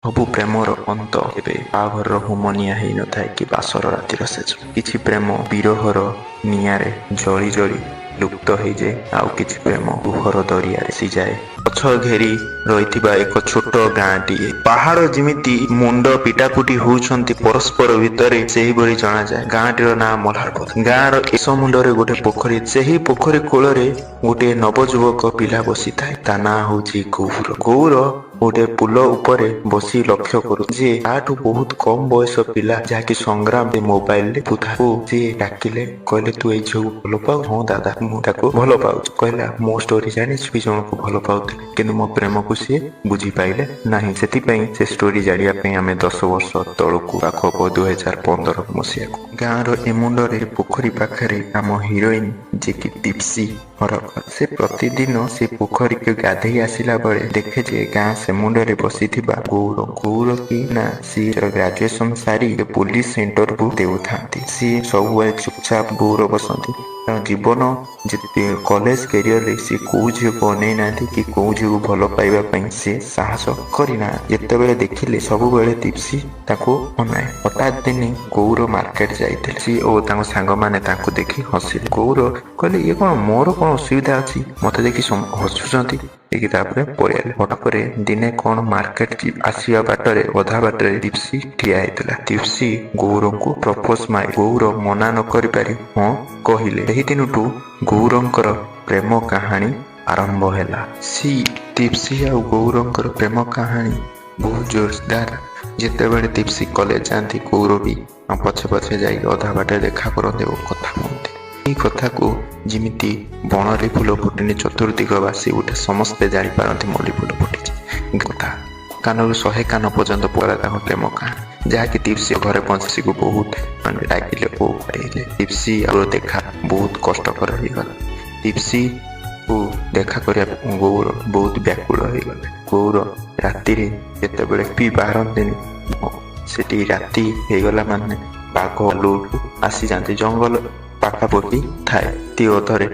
ସବୁ ପ୍ରେମର ଅନ୍ତ କେବେ ବାହାଘରର ହୋମ ନିଆଁ ହେଇନଥାଏ କି ବାସର ରାତିର ଶେଷ। କିଛି ପ୍ରେମ ବିରହର ନିଆଁରେ ଜଳି ଜଳି ଲୁପ୍ତ ହେଇଯାଏ, ଆଉ କିଛି ପ୍ରେମ ଲୁହର ଦରିଆରେ ଭାସିଯାଏ। ଗଛ ଘେରି ରହିଥିବା ଏକ ଛୋଟ ଗାଁଟିଏ। ପାହାଡ ଯେମିତି ମୁଣ୍ଡ ପିଟାପୁଟି ହଉଛନ୍ତି ପରସ୍ପର ଭିତରେ, ସେହିଭଳି ଜଣାଯାଏ। ଗାଁଟିର ନାଁ ମଲ୍ହାରପଦା। ଗାଁର ଏସ ମୁଣ୍ଡରେ ଗୋଟେ ପୋଖରୀ। ସେହି ପୋଖରୀ କୂଳରେ ଗୋଟିଏ ନବଯୁବକ ପିଲା ବସିଥାଏ। ତା ନାଁ ହଉଛି ଗୌର। ଗୌର ଗୋଟେ ପୁଲ ଉପରେ ବସି ଲକ୍ଷ୍ୟ କରୁ ଯେ ତାଠୁ ବହୁତ କମ ବୟସ ପିଲା, ଯାହାକି ସଂଗ୍ରାମ, ମୋବାଇଲରେ ତାକୁ ସିଏ ଡାକିଲେ। କହିଲେ, "ତୁ ଏଇ ଝିଅକୁ ଭଲ ପାଉ?" "ହଁ ଦାଦା, ମୁଁ ତାକୁ ଭଲ ପାଉଛି।" କହିଲା, "ମୋ ଷ୍ଟୋରି ଜାଣିଛୁ? ବି ଜଣକୁ ଭଲ ପାଉଥିଲି, କିନ୍ତୁ ମୋ ପ୍ରେମକୁ ସିଏ ବୁଝିପାଇଲେ ନାହିଁ। ସେଥିପାଇଁ ସେ ଷ୍ଟୋରି ଜାଣିବା ପାଇଁ ଆମେ 10 ବର୍ଷ ତଳକୁ, ପାଖ 2015 ମସିହାକୁ। ଗାଁର ଏମୁଣ୍ଡରେ ପୋଖରୀ ପାଖରେ ଆମ ହିରୋଇନ, ଯିଏକି ଦୀପ୍ସି ହରକର, ସେ ପ୍ରତିଦିନ ସେ ପୋଖରୀକୁ ଗାଧେଇ ଆସିଲା ବେଳେ ଦେଖେ ଯେ ଗାଁ ସେମୁଣ୍ଡରେ ବସିଥିବା ଗୌର। ଗୌର କି ନା ସିଏ ଗ୍ରାଜୁଏସନ ସାରି ପୋଲିସ ଇଣ୍ଟରଭ୍ୟୁ ଦେଉଥାନ୍ତି। ସିଏ ସବୁବେଳେ ଚୁପଚାପ ଗୌର ବସନ୍ତି। ତାଙ୍କ ଜୀବନ ଯେତେ କଲେଜ କ୍ୟାରିୟରରେ ସିଏ କୋଉ ଝିଅକୁ ଅନେଇ ନାହାନ୍ତି କି କୋଉ ଝିଅକୁ ଭଲ ପାଇବା ପାଇଁ ସିଏ ସାହସ କରିନାହାନ୍ତି। ଯେତେବେଳେ ଦେଖିଲେ ସବୁବେଳେ ଦୀପ୍ସି ତାକୁ ଅନାଏ। ହଠାତ୍ ଦିନେ ଗୌର ମାର୍କେଟ ଯାଇଥିଲେ। ସିଏ ଓ ତାଙ୍କ ସାଙ୍ଗମାନେ ତାଙ୍କୁ ଦେଖି ହସିଲେ। ଗୌର କହିଲେ, "ଇଏ କଣ? ମୋର କଣ ଅସୁବିଧା ଅଛି? ମତେ ଦେଖି ହସୁଛନ୍ତି?" ଦେଖି ତାପରେ ପଳେଇଆଇଲେ। ହଠାତ୍ ପରେ ଦିନେ କଣ ମାର୍କେଟ ଆସିବା ବାଟରେ ଅଧା ବାଟରେ ଦୀପ୍ସି ଠିଆ ହେଇଥିଲା। ଦୀପ୍ସି ଗୌରଙ୍କୁ ପ୍ରପୋଜ ମାରି ଗୌର ମନା ନ କରିପାରି ହଁ କହିଲେ। ସେହି ଦିନଠୁ ଗୌରଙ୍କର ପ୍ରେମ କାହାଣୀ ଆରମ୍ଭ ହେଲା। ଦୀପ୍ସି ଆଉ ଗୌରଙ୍କର ପ୍ରେମ କାହାଣୀ ବହୁତ ଜୋରଦାର। ଯେତେବେଳେ ଦୀପ୍ସି କଲେଜ ଯାଆନ୍ତି, ଗୌର ବି ପଛେ ପଛେ ଯାଇକି ଅଧା ବାଟରେ ଦେଖା କରନ୍ତି ଓ କଥା ହୁଅନ୍ତି। ଏହି କଥାକୁ ଯେମିତି ବଣରେ ଫୁଲ ଫୁଟିନି, ଚତୁର୍ଦିଗ ବାସି ଉଠେ, ସମସ୍ତେ ଜାଣିପାରନ୍ତି ମଲ୍ଲି ଫୁଲ ଫୁଟିଛି। କଥା କାନରୁ 100 କାନ ପର୍ଯ୍ୟନ୍ତ ପଳା ତାଙ୍କ ପ୍ରେମ କାହାଣୀ, ଯାହାକି ଦୀପ୍ସି ଘରେ ପହଞ୍ଚିକୁ ବହୁତ ମାନେ ରାଗିଲେ ଓ ବାଡ଼େଇଲେ। ଦୀପ୍ସି ଆଉ ଦେଖା ବହୁତ କଷ୍ଟକର ହେଇଗଲା। ଦୀପ୍ସିକୁ ଦେଖା କରିବା ପାଇଁ ଗୌର ବହୁତ ବ୍ୟାକୁଳ ହେଇଗଲେ। ଗୌର ରାତିରେ ଯେତେବେଳେ ବି ବାହାରନ୍ତିନି, ସେଠି ରାତି ହେଇଗଲା ମାନେ ବାଘ ଲୁଟ ଆସିଯାଆନ୍ତି। ଜଙ୍ଗଲ ପାଖାପାଖି ଥାଏ। ରାତି ଅଧରେ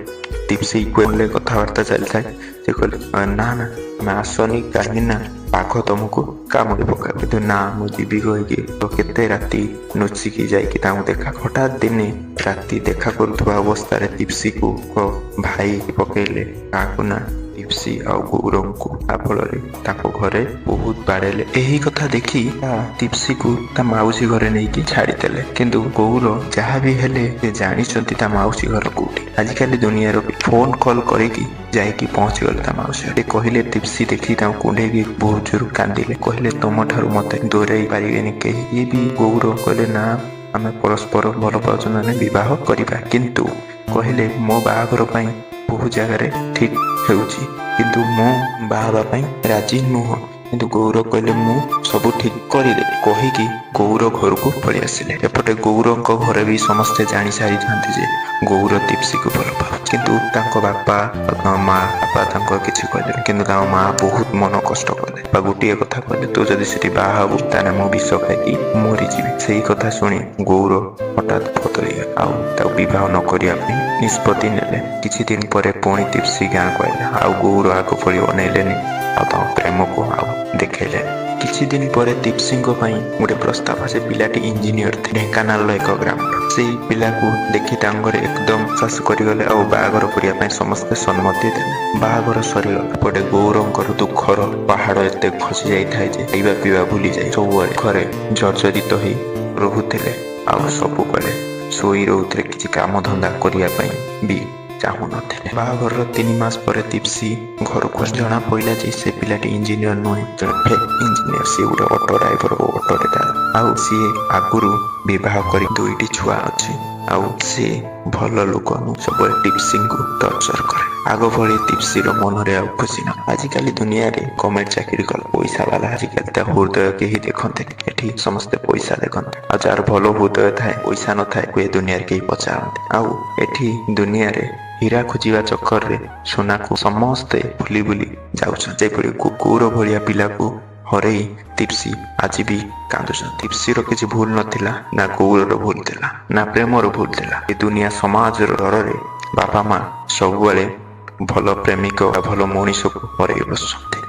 ଦୀପ୍ସି ଫୋନରେ କଥାବାର୍ତ୍ତା ଚାଲିଥାଏ। ସେ କହିଲେ, "ନା ନା, ତମେ ଆସନି, କାହିଁକି ନା ବାଘ ତମକୁ କାମୁଡ଼ି ପକାଇବ।" କିନ୍ତୁ "ନା, ମୁଁ ଯିବି" କହିକି ତ କେତେ ରାତି ନୁଚିକି ଯାଇକି ତାଙ୍କୁ ଦେଖା। ହଠାତ୍ ଦିନେ ରାତି ଦେଖା କରୁଥିବା ଅବସ୍ଥାରେ ଦୀପ୍ସିକୁ ଭାଇ ପକେଇଲେ। କାହାକୁ ନା ଦୀପ୍ସି ଆଉ ଗୌରଙ୍କୁ। ତା ଫଳରେ ତାଙ୍କ ଘରେ ବହୁତ ବାଡ଼େଇଲେ। ଏହି କଥା ଦେଖି ତା ଦୀପ୍ସିକୁ ତା ମାଉସୀ ଘରେ ନେଇକି ଛାଡ଼ିଦେଲେ। କିନ୍ତୁ ଗୌର ଯାହା ବି ହେଲେ ସେ ଜାଣିଛନ୍ତି ତା ମାଉସୀ ଘର କୋଉଠି। ଆଜିକାଲି ଦୁନିଆର ଫୋନ କଲ୍ କରିକି ଯାଇକି ପହଞ୍ଚିଗଲେ ତା ମାଉସୀ ଘରେ। ସେ କହିଲେ, ଦୀପ୍ସି ଦେଖି ତାଙ୍କୁ କୁଣ୍ଢେଇକି ବହୁତ ଜୋର କାନ୍ଦିଲେ। କହିଲେ, "ତମ ଠାରୁ ମତେ ଦୂରେଇ ପାରିବେନି କେହି।" ଇଏ ବି ଗୌର କହିଲେ, "ନା, ଆମେ ପରସ୍ପର ଭଲ ପାଉଛୁ ମାନେ ବିବାହ କରିବା।" କିନ୍ତୁ କହିଲେ, "ମୋ ବାହାଘର ପାଇଁ ବହୁତ ଜାଗାରେ ଠିକ ହେଉଛି, କିନ୍ତୁ ମୁଁ ବାହା ହେବା ପାଇଁ ରାଜି ନୁହଁ।" କିନ୍ତୁ ଗୌର କହିଲେ, "ମୁଁ ସବୁ ଠିକ କରିଦେବି" କହିକି ଗୌର ଘରକୁ ପଳେଇ ଆସିଲେ। ଏପଟେ ଗୌରଙ୍କ ଘରେ ବି ସମସ୍ତେ ଜାଣି ସାରିଥାନ୍ତି ଯେ ଗୌର ଦୀପ୍ସିକୁ ଭଲ ପାଉଛି। କିନ୍ତୁ ତାଙ୍କ ବାପା ଆଉ ତାଙ୍କ ମା, ବାପା ତାଙ୍କ କିଛି କହିଲେନି, କିନ୍ତୁ ତାଙ୍କ ମା ବହୁତ ମନ କଷ୍ଟ କଲେ। ବାପା ଗୋଟିଏ କଥା କହିଲେ, "ତୁ ଯଦି ସେଠି ବାହା ହବୁ, ତାହେଲେ ମୁଁ ବିଷ ଖାଇକି ମରିଯିବି।" ସେଇ କଥା ଶୁଣି ଗୌର ହଠାତ୍ ବଦଳିଗଲେ ଆଉ ତାକୁ ବିବାହ ନ କରିବା ପାଇଁ ନିଷ୍ପତ୍ତି ନେଲେ। କିଛି ଦିନ ପରେ ପୁଣି ଦୀପ୍ସି ଗାଁକୁ ଆଇଲା। ଆଉ ଗୌର ଆଗ ଭଳି ଅନେଇଲେନି ଆଉ ତାଙ୍କ ପ୍ରେମକୁ ଆଉ ଦେଖେଇଲେନି। କିଛି ଦିନ ପରେ ଦୀପ୍ସିଙ୍କ ପାଇଁ ଗୋଟେ ପ୍ରସ୍ତାବ। ସେ ପିଲାଟି ଇଞ୍ଜିନିୟର ଥିଲେ, ଢେଙ୍କାନାଳର ଏକ ଗ୍ରାମର। ସେଇ ପିଲାକୁ ଦେଖି ତାଙ୍କ ଘରେ ଏକଦମ ବିଶ୍ୱାସ କରିଗଲେ ଆଉ ବାହାଘର କରିବା ପାଇଁ ସମସ୍ତେ ସମ୍ମତି ଦେଲେ। ବାହାଘର ସରିଗଲା। ଏପଟେ ଗୌରଙ୍କର ଦୁଃଖର ପାହାଡ ଏତେ ଖସି ଯାଇଥାଏ ଯେ ଖାଇବା ପିଇବା ଭୁଲି ଯାଇ ସବୁବେଳେ ଘରେ ଜର୍ଜରିତ ହେଇ ରହୁଥିଲେ ଆଉ ସବୁବେଳେ ଶୋଇ ରହୁଥିଲେ। କିଛି କାମ ଧନ୍ଦା କରିବା ପାଇଁ ବି ଚାହୁଁନଥିଲେ। ବାହାଘରର 3 ମାସ ପରେ ଦୀପ୍ସି ଘରକୁ ଜଣା ପଇଲା ଯେ ସେ ପିଲାଟି ଇଞ୍ଜିନିୟର ନୁହେଁ, ଜଣେ ଫେକ୍ ଇଞ୍ଜିନିୟର। ସିଏ ଗୋଟେ ଅଟୋ ଡ୍ରାଇଭର ଓ ଅଟୋରେ ତାର ଆଉ ସିଏ ଆଗରୁ ବିବାହ କରି ଦୁଇଟି ଛୁଆ ଅଛି। ଆଉ ସିଏ ଭଲ ଲୋକ ନୁହଁ, ସବୁବେଳେ ଦୀପ୍ସିଙ୍କୁ ଟର୍ଚର କରେ। ଆଗ ଭଳି ଦୀପ୍ସିର ମନରେ ଆଉ ଖୁସି ନାହିଁ। ଆଜିକାଲି ଦୁନିଆରେ ଗଭର୍ଣ୍ଣମେଣ୍ଟ ଚାକିରି କଲା ପଇସା ବାଲା, ଆଜିକାଲି ତା ହୃଦୟ କେହି ଦେଖନ୍ତିନି। ଏଠି ସମସ୍ତେ ପଇସା ଦେଖନ୍ତି। ଆଉ ଯାହାର ଭଲ ହୃଦୟ ଥାଏ, ପଇସା ନଥାଏ, ଏ ଦୁନିଆରେ କେହି ପଚାରନ୍ତି। ଆଉ ଏଠି ଦୁନିଆରେ ହୀରା ଖୋଜିବା ଚକ୍କରରେ ସୁନାକୁ ସମସ୍ତେ ଭୁଲି ଭୁଲି ଯାଉଛନ୍ତି। ଯେପରି ଗୌର ଭଳିଆ ପିଲାକୁ ହରେଇ ଦୀପ୍ସି ଆଜି ବି କାନ୍ଦୁଛନ୍ତି। ଦୀପ୍ସିର କିଛି ଭୁଲ ନଥିଲା, ନା ଗୌରର ଭୁଲ ଥିଲା, ନା ପ୍ରେମର ଭୁଲ ଥିଲା। ଏ ଦୁନିଆ ସମାଜର ଡରରେ ବାପା ମା ସବୁବେଳେ ଭଲ ପ୍ରେମିକ ବା ଭଲ ମଣିଷକୁ ହରେଇ ବସୁଛନ୍ତି।